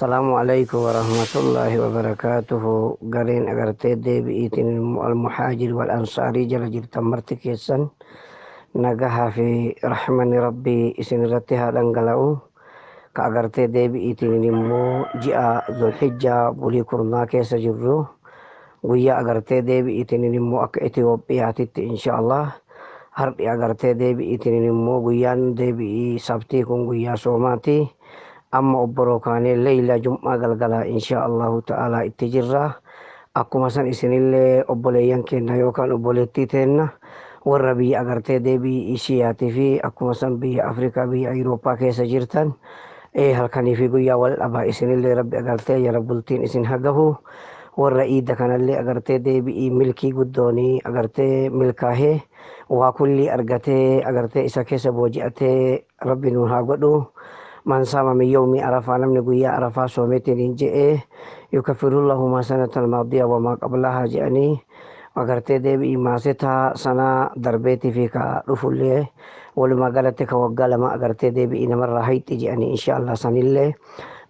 Salaamu alaikum warahmatullaahi wabarakaatuhu. Gareen agartee deebi'iitiin almuhaajir wal ansaarii jala jirtan marti keessan nagahaa fi rahmanni rabbii isin irratti haa dhangala'u. Ka agartee deebi'iitiin immoo ji'a Zulhijjaa bulii kurnaa keessa jirru guyyaa agartee deebi'iitiin immoo akka Itoophiyaatitti insha Allah har'i agartee deebi'iitiin immoo guyyaan deebi'ii sabtii kun guyyaa soomaati. Amma obboroo kaanee leeyla jum'aa galgalaa insha Allahu ta'ala itti jirra. Akkuma san isinillee obboleeyyan keenya yookaan obboleettii teenna warra biyya agartee deebii Ishiyaatii fi akkuma san biyya Afrikaa, biyya Awurooppaa keessa jirtan halkanii fi guyyaa wal dhabaa isinillee rabbi agartee jala bultiin isin hagahu. Warra iida kanallee agartee deebi'ii milkii guddoonii agartee milkaahee waa kullii argatee agartee isa keessa booji'atee rabbi nuun haa godhu. Man saama min yawmi arafaa, namni guyyaa arafaa soomeetiin hin je'ee, yukaffirullahu maa sanata almaadiya wamaa qablahaa je'anii, agartee deebi'ii maasetaa sanaa darbeetii fi ka dhufullee walumaa galatti ka waggaa 2 agartee deebi'ii namarraa hayxi je'anii. Insha Allah sanillee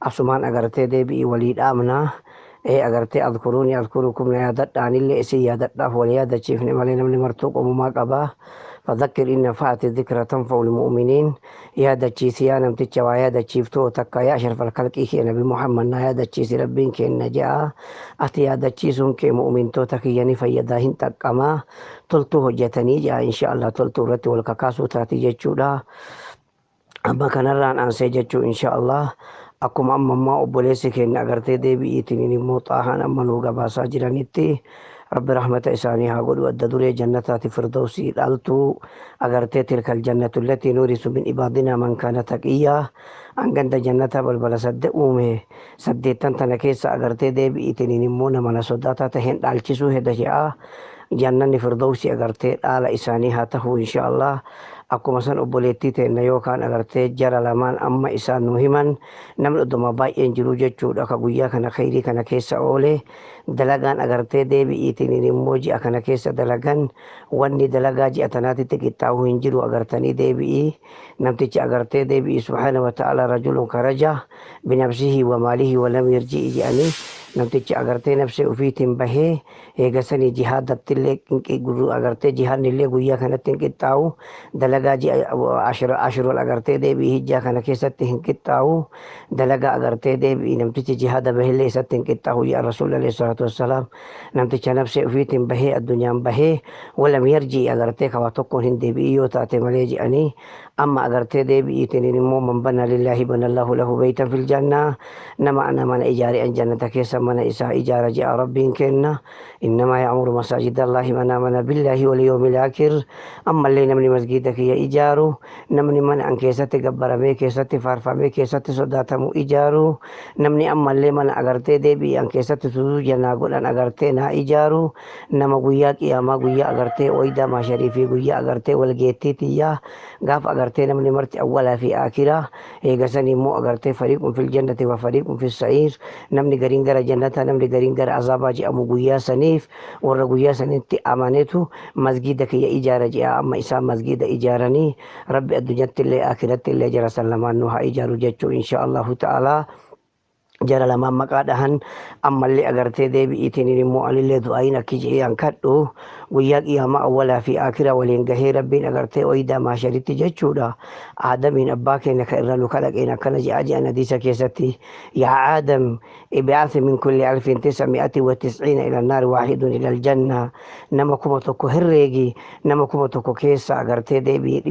asumaan agartee deebi'ii walii dhaamnaa. Agartee adkuruuni adkurukum, na yaadadhaanillee isin yaadadhaaf wal yaadachiifne malee namni martuu qomumaa qabaa. Fadhakkir in nafaati dhikra tanfa'u lmu'miniin, yaadachiisi yaa namticha waa yaadachiiftoo takka, yaa ashrafal kalqii kee nabi Muhammad, na yaadachiisi rabbiin kenna je'a. Ati yaadachiisuun kee mu'mintoota kiyya ni fayyadaa, hin xaqqamaa, toltuu hojjetanii je'a. Insha Allah toltuu irratti wal kakaasuu taati jechuudha. Amma kanarraan aansee jechuu insha Allah akkuma amma ammaa obboleessi keenya agartee deebi'iitiin immoo xaahaan amma nuu gabaasaa jiranitti, rabbi rahmata isaanii haa godhu, adda duree jannataati firdawsii dhaaltuu agartee tilkal jannatu allatii nurisu min ibaadinaa man kaana taqiyyaa, hanganda jannata balbala sadde uume saddeettan tana keessa agartee deebi'iitiin immoo nama na sodaataa taheen dhaalchisuu heda je'a. Jannanni firdawsii agartee dhaala isaanii haa ta'u insha Allah. Akkuma san obboleettii teenna yookaan agartee jara lamaan amma isaan nu himan, namni oduma baay'een jiru jechuudha ka guyyaa kana khayrii kana keessa oole. Dalagaan agartee deebi'iitiin immoo ji'a kana keessa dalagan, wanni dalagaa ji'a tanaatitti qixxaa'uu hin jiru. Agartanii deebi'ii namtichi agartee deebi'ii subhaana wa ta'ala rajulun karaja binafsihi wa maalihi wa lam yarji'i jedhanii, namtichi agartee nafsee ufiitiin bahee eegasanii jihaadattillee agartee jihaadnillee guyyaa kanatti hin qixxaa'u, dalagaa ji'a ashirol agartee deebi'ii hijjaa kana keessatti hin qixxaa'u, dalagaa agartee deebi'ii namtichi jihaada bahillee isatti hin qixxaa'u yaa rasuul alayhi salaatu wassalaam. Namticha nafsee ufiitiin bahee addunyaan bahee walam yarji'i agartee kawaa tokkoon hin deebi'ii yoo taate malee jedhanii. Amma agartee deebi'iitiin immoo man bana lillaahi banallahu lahu beeytan fil jannaa, nama ana mana ijaare an jannata keessa mana isaa ijaara je'a rabbiin kenna. Innamaa ya'muru masaajidallaahi man amana billaahi wal yawmil aakhir. Ammallee namni masgiida kiyya ijaaru, namni mana an keessatti gabbaramee, keessatti faarfamee, keessatti sodaatamu ijaaru, namni ammallee mana agartee deebi'i an keessatti sujuuda naa godhan agartee naa ijaaru, nama guyyaa qiyaamaa, guyyaa agartee oydaa maasharii fi guyyaa agartee walgeettii tiyyaa gaaf agartee namni marti awwalaa fi aakiraa eegasan immoo agartee fariiqun fil jannati wa fariiqun fis sa'iir, namni gariin gara jannataa, namni gariin gara azaabaa je'amu, guyyaa saniif warra guyyaa sanitti amanetu masgiida kiyya ijaara je'a. Amma isaan masgiida ijaaranii, rabbi addunyatti illee aakiratti illee jara san lamaan nu haa ijaaru jechuu insha Allahu ta'ala. Jara lamaan maqaa dhahan. Ammallee agartee deebi'iitiin immoo anillee du'aayin akki je'ee an kadhu, guyyaa qiyaamaa awwalaa fi akira waliin gahee rabbiin agartee oydaa maasharitti jechuudha aadamiin abbaa keenya ka irra nu kalaqeen akkana je'a je'an hadiisa keessatti: yaa Aadam, ib'athi min kulli alfin tis'ami'ati wa tis'iina ila naari, waahidun ila aljanna. Nama 1000 herreegi, nama 1000 keessa agartee deebi'ii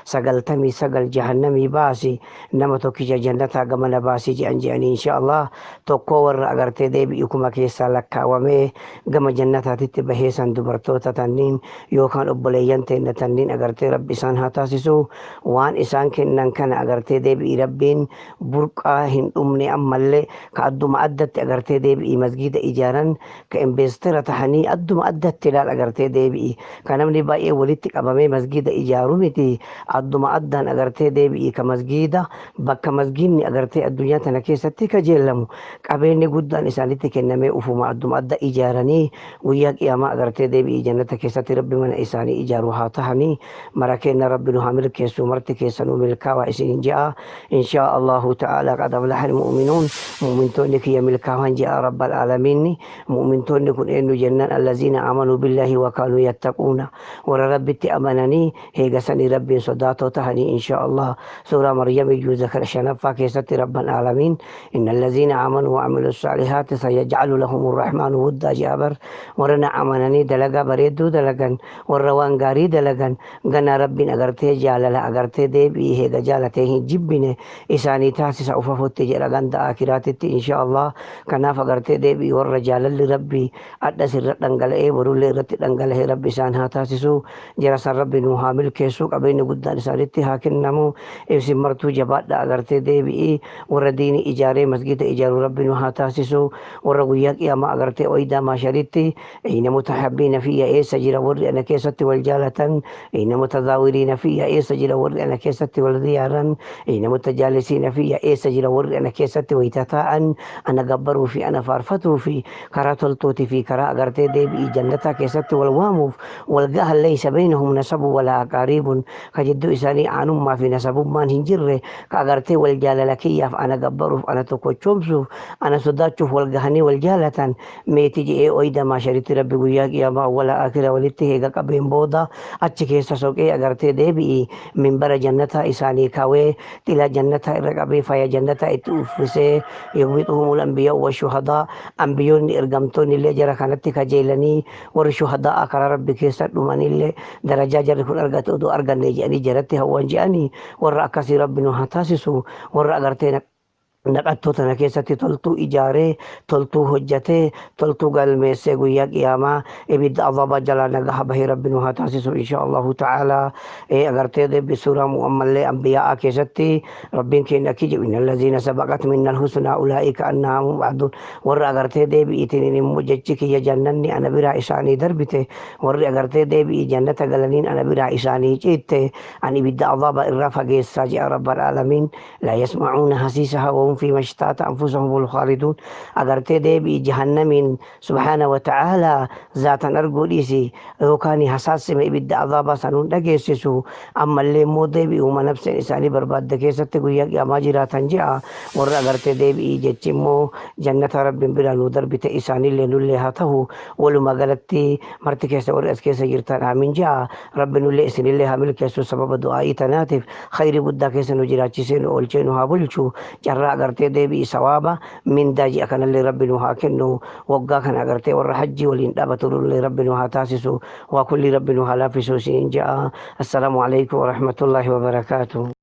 999 jahannamii baasi, nama tokkicha jannataa gamana baasii je'an je'anii. Insha Allah tokko warra agartee deebi'i kuma keessaa lakkaawamee gama jannataatitti bahee san dubartoota tanniin yookaan obboleeyyan teenna tanniin agartee rabbi isaan haa taasisu. Waan isaan kennan kana agartee deebi'i rabbiin burqaa hin dhumne, ammallee ka adduma addatti agartee deebi'i masgiida ijaaran, ka investera tahanii adduma addatti ilaal agartee deebi'i ka namni baay'ee walitti qabamee masgiida ijaaru miti, adduma addaan agartee deebi'i ka masgiida bakka masgiidni agartee addunyaa tana keessatti kajeellamu qabeenyi guddaan isaanitti kennamee ufuma adduma adda ijaaranii guyyaa qiyaamaa agartee deebi'ii jannata keessatti Rabbi mana isaanii ijaaru haa tahanii. Mara kenna Rabbi nu haa milkeessu, marti keessanuu milkaawaa isin je'a, inshaa Allahu ta'ala. Qad aflaha almu'minuun, mu'mintoonni kiyya milkaawan je'a Rabbal aalamiinni. Mu'mintoonni kun eenyu jennaan, allaziina amanuu billahi wa kaanuu yattaquuna, warra Rabbitti amananii heegasanii Rabbiin sodaatoo tahanii, inshaa Allah. Suuraa Maryam juuza kana shanaffaa keessatti Rabban aalamiin inna allaziina amanuu wa amilu saalihaati sayajcalu lahum arrahmaanu wuddaa je'a. Bar warra na amananii dalagaa bareedduu dalagan, warra waan gaarii dalagan, ganaa Rabbiin agartee jaalala agartee deebi'ii heega jaalatee hin jibbine isaanii taasisa ufafutti jedha ganda akiraatitti, insha Allah. Kanaaf agartee deebi'ii warra jaalalli Rabbii adhas irra dhangala'ee borullee irratti dhangala'ee Rabbi isaan haa taasisu. Jara san Rabbi nuu haa milkeessu, qabeenyi guddaan isaanitti haa kennamu. Ibsin martuu jabaadha agartee deebi'ii warra diini ijaaree masgida ijaaru Rabbi nu haa taasisu. Warra guyyaa qiyaamaa agartee oydaa maasharitti ayna mutahabbiina fiyya, eessa jira warri ana keessatti wal jaalatan, ayna mutazaawiriina fiyya, eessa jira warri ana keessatti wal ziyaaran, ayna mutajaalisiina fiyya, eessa jira warri ana keessatti wayita taa'an ana gabbaruu fi ana faarfatuu fi karaa toltuutii fi karaa agartee deebi'ii jannataa keessatti wal waamuuf wal gahan, laysa baynahum nasabu walaa aqaariibun, ka jidduu isaanii aanummaa fi nasabummaan hin jirre, ka agartee wal jaalala kiyyaaf ana gabbaruuf, ana tokkochoomsuuf, ana sodaachuuf wal gahanii wal jaalatan meeti je'ee oyda maasharitti Rabbi guyyaa qiyaamaa awwala akira walitti heega qabeen booda achi keessa soqee agartee deebi'i minbara jannataa isaanii kawee xila jannataa irra qabee faya jannataa itti uffisee, yaghbituhumul anbiyaa wa shuhadaa, ambiyoonni ergamtoonni illee jara kanatti kajeelanii, warri shuhadaa karaa Rabbi keessa dhumanillee darajaa jarri kun argate odoo arganne jedhanii jaratti hawwan jedhanii, warra akkasii Rabbi nu haa taasisu. Warra agartee naqattoo tana keessatti toltuu ijaaree, toltuu hojjatee, toltuu galmeessee guyyaa qiyaamaa ibidda azaba jalaa nagaha bahee Rabbi nu haa taasisu, insha Allahu ta'ala. Agartee deebi suuraa mu'ammallee anbiyaa'a keessatti Rabbiin keenya akki jedhu, inna allaziina sabaqat minna alhusnaa ulaa'ika annahaa mub'adun, warra agartee deebi'iitiin immoo jechi kiyya jannanni ana biraa isaanii darbite, warri agartee deebi'ii jannata galaniin ana biraa isaanii ciitte, an ibidda azaba irraa fageessaa jedha Rabbal aalamiin. Laa yasma'uuna hasiisahaa wahum fi mashtaata anfusahum khaalidun, agartee deebi'i jahannamiin subhaana wa ta'aalaa zaatan arguu dhiisi yookaan hasaasime ibidda azaabaa sanuun dhageessisu, ammallee immoo deebi'uuma nafseen isaanii barbaadde keessatti guyyaa qiyaamaa jiraatan je'a. Warra agartee deebi'ii jechi immoo jannata Rabbiin biraa nuu darbite isaanillee nullee haa ta'u. Walumaa galatti marti keessa warri as keessa jirtan aamin je'a. Rabbi nullee isinillee haa milkeessu. Sababa du'aa'ii tanaatiif khayrii guddaa keessa nu jiraachisee nu oolchee nu haa bulchu. Carraa agartee deebi'i sawaaba mindaa ji'a kanallee Rabbi nu haa kennu. Waggaa kana agartee warra hajjii waliin dhaabatu nullee Rabbi nu haa taasisu. Waa kulli Rabbi nu haa laaffisu isiniin je'a. Assalaamu alaikum warahmatullaahi wabarakaatu.